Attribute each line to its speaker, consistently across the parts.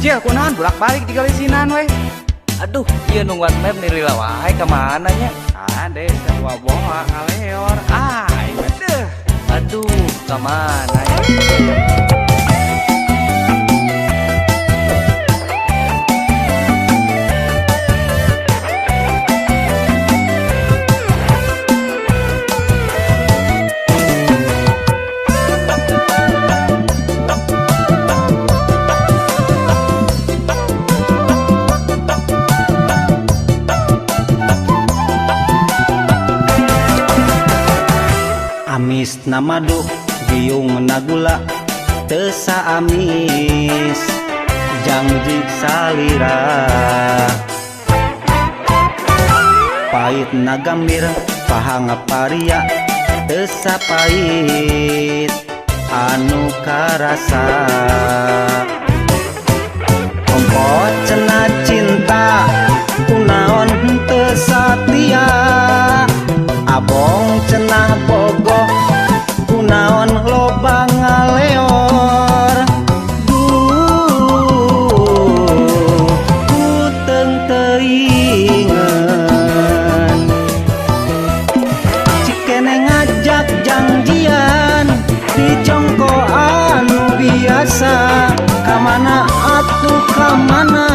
Speaker 1: Cil, kunaon bolak-balik digalisinan weh.
Speaker 2: Aduh, ieu nungguan map nih lila wae ka mana nya?
Speaker 1: Ade sarua boa ngaleor. Ah, aing mah deuh.
Speaker 2: Aduh, ka mana ya?
Speaker 3: Amis na madu giung na gula teu saamis janji salira pahit na gambir pahang paria teu sapahit anu karasa ongkoh cenah cinta kunaon henteu satia abong cenah bogoh kunaon loba ngaleor duh kuteng teuingeun cikene ngajak janjian dicongko anu biasa kamana atuh kamana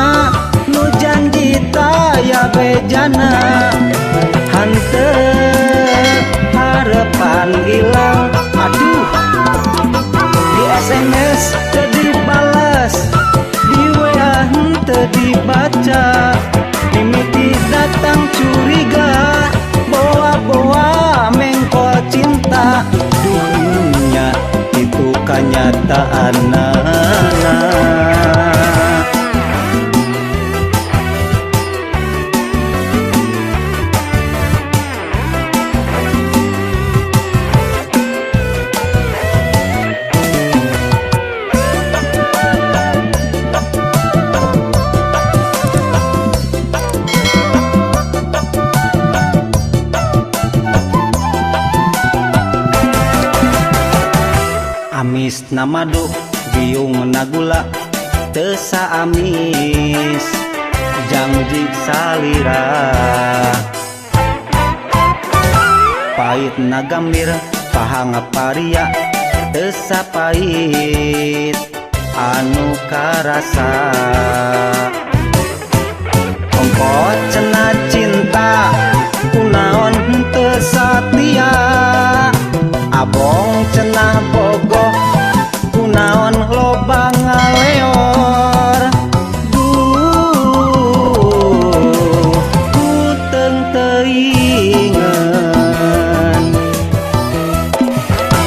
Speaker 3: nu janji taya bejana hanteu harapan hilang. Aduh, di SMS teu dibales, di WA henteu dibaca, mimiti datang curiga, boa-boa mengkol cinta. Dunia itu kanyataanana. Amis na madu giung na gula teu saamis janji salira pahit na gambir pahang paria teu sapahit anu karasa ongkoh cenah cinta kunaon henteu satia abong cenah bogoh kunaon loba ngaleor duh kuteng teuingeun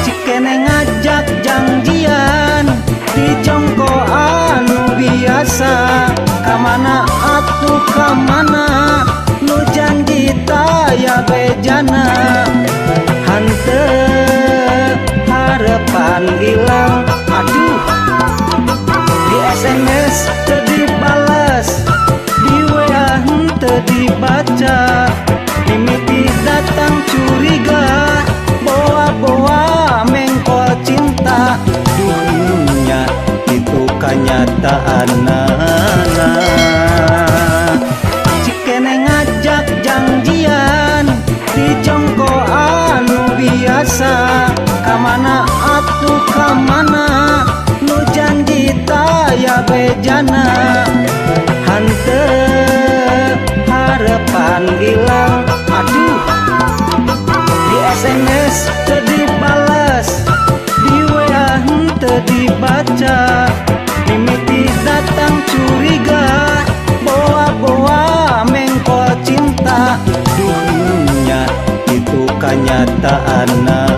Speaker 3: cikene ngajak janjian dicongko anu biasa kamana atuh kamana nu janji taya bejana hanteu harapan hilang. Aduh, di SMS teu dibales, di WA henteu dibaca, mimiti datang curiga, boa-boa mengkol cinta. Dunia itu kanyataanana. Cikene ngajak janjian dicongko anu biasa kamana atuh kamana nu janji taya bejana hanteu harapan hilang. Aduh, di SMS teu dibales, di WA henteu dibaca, mimiti datang curiga, boa-boa mengkol cinta. Dunia itu kanyataanana.